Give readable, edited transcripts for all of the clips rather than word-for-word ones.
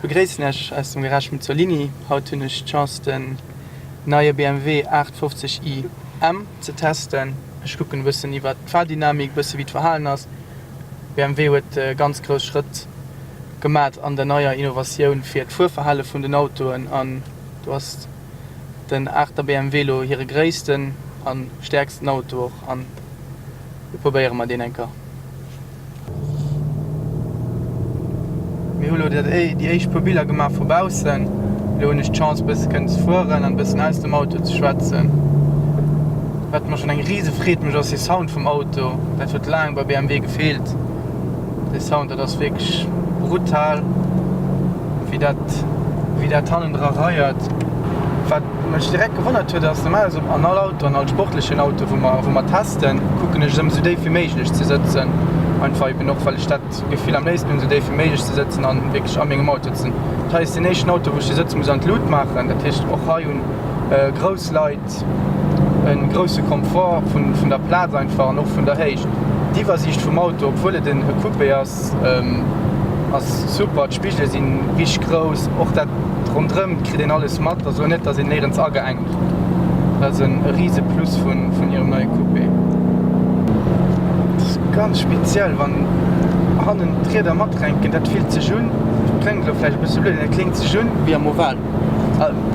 begréissen Iech aus dem Garage Muzzolini. Haut hunn ech d'Chance den neie BMW 850i M ze testen. Ech kucken e bëssen iwwert d'Fahrdynamik, e bësse wéi d'Verhalen ass. BMW huet ganz grouss Schrëtt gemat an der neier Innovatioun fir d'Fuerverhale vun den Autoen an do ass den 8er BMW lo hire gréissten a stäerksten Auto och an do probéiere mer deen eng Kéier. Mir hu lo déi éischt puer Biller gemaach vu baussen. Lo hunn ech d'Chance bësse kënnen ze fueren an bëssen aus dem Auto ze schwätzen. Wat mer schonn eng rise Freed mécht ass de Sound vum Auto. Dat huet laang bei BMW gefeelt. De Sound dat ass wierklech brutal wéi dat wéi dat hannendra reiert. Wat mech direkt gewonnert huet ass, normalerweis op an all Auto, an all sportlechen Auto wou mer wou mer testen, kucken ech ëm sou déif wéi méiglech ze sëtzen. Einfach eben och well ech dat Gefill am léifsten hunn, sou déif wéi méiglech ze sëtzen an wierklech a mengem Auto ze sinn. Dat hei ass deen éischten Auto wou ech de Sëtz muss an d'Lut maachen. Dat heescht och hei hunn grouss Leit e grousse Komfort vun vun der Plaz einfach an och vun der Héicht. D'Iwwersiicht vum Auto, obwuel et en Coupé ass, ass super. D'Spigele sinn richteg grouss, och dat ronderëm kritt een alles mat, also net dass een néierens ageengt gëtt. Dat ass e rise Plus vun hirem neie Coupé. Et ass ganz speziell wann hannen d'Rieder matrenken, dat fillt sech un, kléngt elo vläicht e bësse blöd, mee dat kléngt sech un wéi am Oval,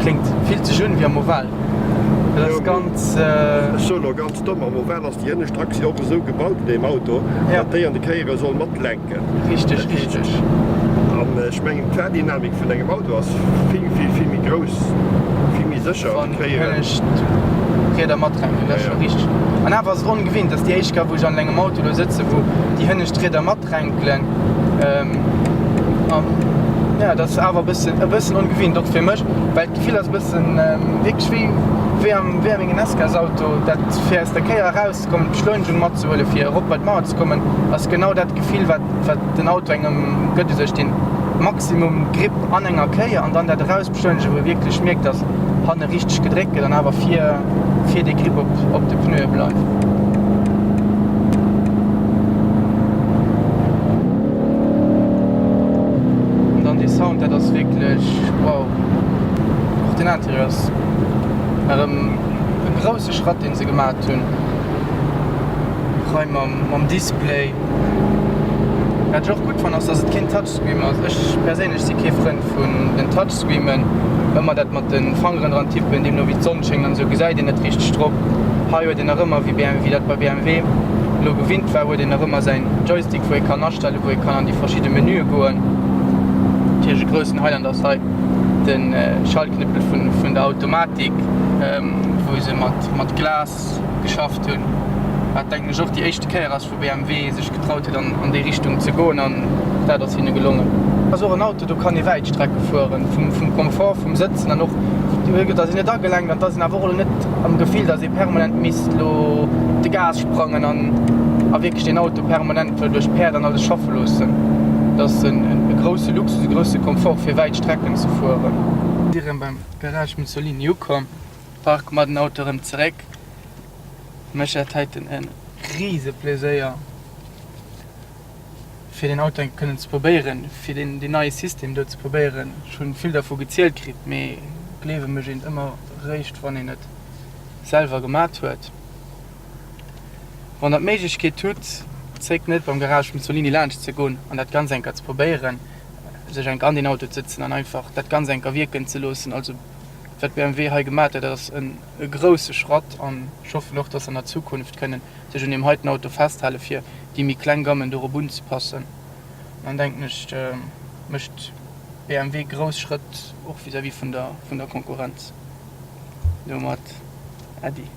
kléngt, fillt sech un wéi am Oval. Dat ass ganz. Ech soen elo ganz domm, am Oval ass déi hënnescht Achs jo och esou gebaut un deem Auto, datt déi an de Kéiere soll matlenken. Richteg, richteg. An ech mengen d'Fahrdynamik vun engem Auto ass vill, vill, vill méi grouss, vill méi sécher wann hënnescht Rieder matrenken, dat ass scho richteg. An awer ass et ongewinnt, dat ass déi éischt Kéier wou ech an engem Auto elo sëtzen, wou déi hënnescht Rieder matrenkelen. An jo, dat ass awer e bëssen, e bëssen ongewinnt och fir mech, well d'Gefill ass e bëssen wierklech wéi, wéi am, wéi a mengem S-Klass-Auto, dat fir aus der Kéier eraus. ze kommen, d'Beschleunegung matzehuelen, fir erop bei d'Mauer ze kommen, ass genau dat Gefill, wat, wat den Auto engem gëtt, u sech den Maximum Grip an enger Kéier an dann dat Erausbeschleunegen, wou ee wierklech mierkt, dass hanne richteg gedréckt gëtt an awer vir, vir dee Grip op, op de Pneue bleift. An dann dee Sound, dat ass wierklech wow. Och den Interieur ass erëm e grousse Schratt, deen se gemat hunn hei mam Display. Wat ech och gutt fannen ass, dass et keen Touchscreen ass. Ech perséinlech si kee Frënd vun den Touchscreenen. Ëmmer dat mat de Fangeren dran tippen, deemno wéi d'Sonn schéngt an esou gesäit een net richteg drop. Hei huet een nach ëmmer, wéi BMW, wéi dat bei BMW elo gewinnt war, huet een nach ëmmer säin Joystick wou ee kann astellen, wou ee kann an déi verschidde Menüe goen. Natierlech e groussen Highlight ass hei de Schaltknëppel vun der Automatik, wou se mat Glas geschafft hunn, wat denken ech och déi éischte Kéier ass wou BMW sech getraut huet an déi Richtung ze goen an dat ass hinne gelongen. Ass och en Auto do kann ee wäit Strecke fueren, vum Komfort vum Sëtzen an och et ass een net agelenkt an et ass een awer och elo net am Gefill, datt ee permanent misst elo de Gas sprangen an a wierklech deen Auto permanent wëll duerch d'Päerd an alles schaffe loossen. Et ass e grousse Luxus, e grousse Komfort fir wäit Strecken ze fueren. Si rëm beim Garage Mussolini ukomm, parke mer den Auto rëm zeréck. Mech dat heiten e rise Pleséier fir den Auto eng kënnen ze probéieren, fir deen deen neie System do ze probéieren. Ech hunn vill dervu gezielt kritt, mee gleewe mech een ëmmer réischt wann een et selwer gemat huet. Wann der d'Méiglechkeet hutt, zéckt net beim Garage Mussolini laanscht ze goen an dat ganz enker ze probéieren, sech enk an deen Auto ze sëtzen an einfach dat ganz enker wierken ze loossen. Also wat BMW hei gemat huet, dat ass en e grousse Schratt an ech hoffen och, dass se an der Zukunft kënnen sech un deem heiten Auto festhalen, fir déi méi kleng Gammen dorop unzepassen. An dann denken ech, mécht BMW grouss Schrëtt och vis-à-vis vun der, vun der Konkurrenz. Domat Äddi.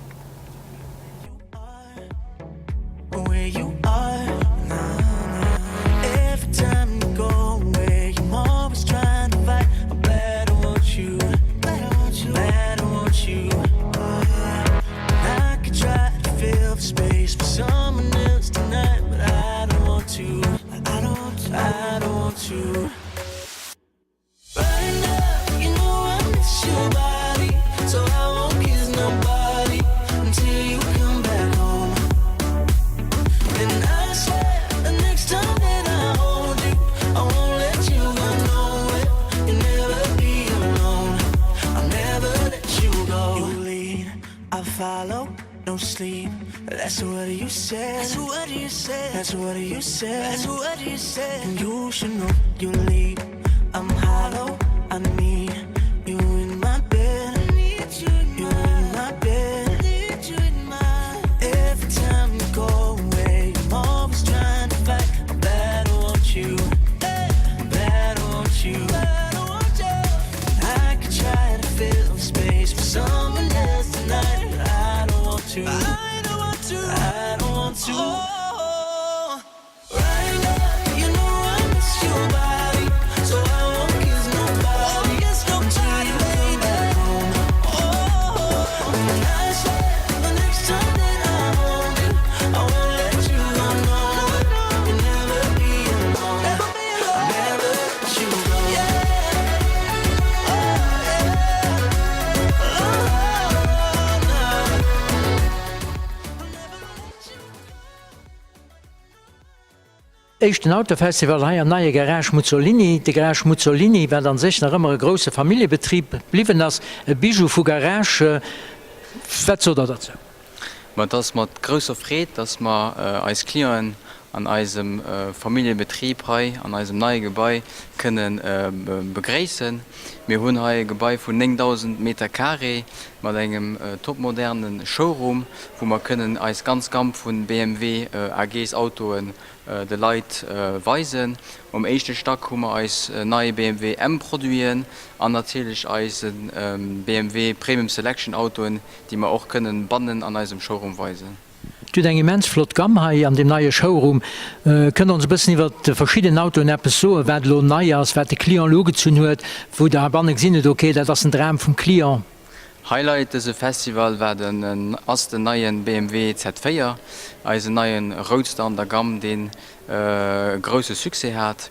No sleep, that's what you said. That's what you said. That's what you said. That's what you said. And you should know you leave. I'm hollow. I need you in my bed. I need you in, you in my bed. I need you in my. Every time you go away, I'm always trying to fight a battle. Want you? Battle want you? Battle want you? I could try to fill the space with someone else tonight, but I don't want to. I don't want to. I don't want to. Oh, right now, you know I miss your body, so I won't kiss nobody. Kiss nobody, baby. Oh, and I swear the next time that I hold you, I won't let you go. No, you'll never be alone. Never be alone. I'll never let you go. Yeah. Oh, yeah. Oh, no. I'll never let you go. Éischten Autofestival hei am neie Garage Muzzolini. De Garage Muzzolini, wat an sech nach ëmmer e grousse Familljebetrib bliwwen ass, e Bijou vu Garage. Wat sot Der derzou? Ma et ass mat grousser Freed, dass mer eis Clienten an eisem Familljebetrib hei an eisem neie Gebai kënne begréissen. Mir hunn hei e Gebai vun 9.000 Meter carré mat engem topmoderne Showroom, wou mer kënnen eis ganz Gamme vu BMW AGs Autoen de Leit weisen. Um éischte Stack hu mer eis nei BMW M-Produiten an natierlech eise BMW Premium Selection Autoen, déi mer och kënnen bannen an eisem Showroom weisen. Dir hutt eng immens flott Gamm hei an deem neie Showroom. Kënnt Der ons e bëssen iwwert déi verschidden Autoen eppes soen, wat elo nei ass, wat de Client elo ugezunn huet, wou Der heibanne gesinn hutt, ok, dat ass den Dram vum Client? Highlight dëse Festival war den ass den neien BMW Z4, eisen neien Roadster an der Gamm, deen e grousse Succès hat.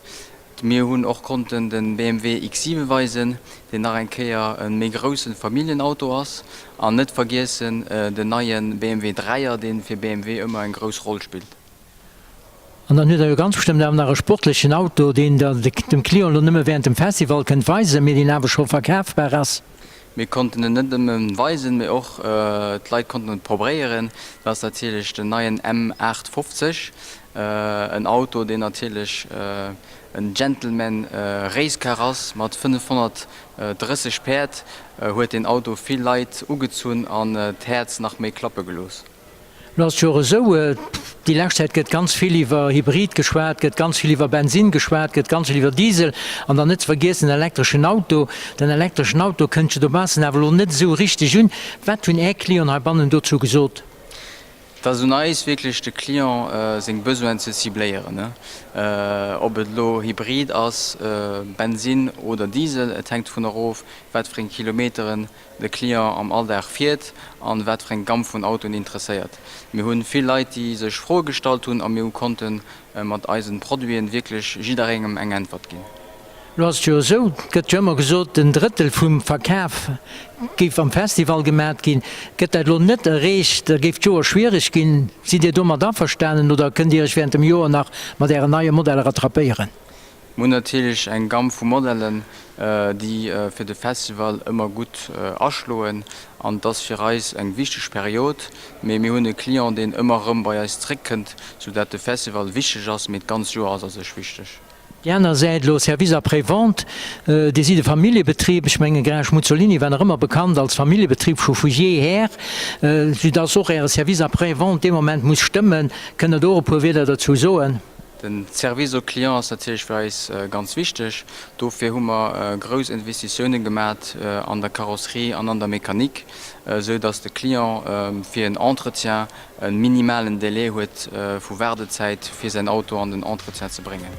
Mir hunn och konnten den BMW X7 weisen, deen nach eng Kéier e méi groussen Familljenauto ass. An net vergiessen den neien BMW 3er, deen fir BMW ëmmer eng grouss Roll spillt. An dann hutt Der jo ganz bestëmmt awer nach e sportlechen Auto, deen Der dem Client elo nëmme während dem Festival kënnt weisen, mee deen awer scho verkafbar ass. Mir konnten en net nëmme weisen, mee och d'Leit konnten et probéieren. Dat ass natierlech den neien M8 50, en Auto, deen natierlech en Gentleman Racecar ass. Mat 530 Päerd huet deen Auto vill Leit ugezunn an d'Häerz nach méi klappe gelooss. Lo ass et jo och esou, déi lescht Zäit gëtt ganz vill iwwer Hybrid geschwat, gëtt ganz vill iwwer Bensinn geschwat, gëtt ganz vill iwwer Diesel an dann net ze vergiessen den elektreschen Auto. Den elektreschen Auto kënnt jo dobaussen awer elo net esou richteg un. Wat hunn Är Clienten heibannen dozou gesot? Et ass un eis wierklech de Client seng Besoinen ze cibléieren, ob et elo Hybrid ass, Bensinn oder Diesel. Et hänkt dovun erof, wat fir eng Kilometeren de Client am Alldag fiert an wat fir eng Gamm vun Autoen interesséiert. Mir hunn vill Leit déi sech Froe gestallt hunn a mir hu konnten mat eisen Produiten wierklech jidderengem eng Äntwert ginn. Lo ass et jo esou, et gëtt jo ëmmer gesot, en Drëttel vum Verkaf géif am Festival gemat ginn. Gëtt dat elo net erreecht, da géif d'Joer schwiereg ginn. Sidd Dir domat averstanen oder kënnt Dir Iech während dem Joer nach mat Ären neie Modeller rattrapéieren? Mir hunn natierlech eng Gamm vu Modellen, déi fir de Festival ëmmer gutt aschloen an et ass fir eis eng wichteg Period. Mee mir hunn e Client, deen ëmmer erëm bei eis zréckkënnt, soudatt de Festival wichteg ass, mee d'ganz Joer ass a sech wichteg. Déi aner Säit elo, Service après-vente, Dir sidd e Familljebetrib. Ech mengen, Garage Muzzolini war nach ëmmer bekannt als Familljebetrib scho vu jeher, soudatt och Äre Service après-vente dee Moment muss stëmmen. Kënnt Der do och e puer Wierder dozou soen? Den Service au client ass natierlech fir eis ganz wichteg. Dofir hu mer grouss Investitioune gemat an der Karosserie an an der Mécanique, esou datt de Client fir en Entretien e minimalen Délai huet vu Waardezäit fir säin Auto an den Entretien ze bréngen.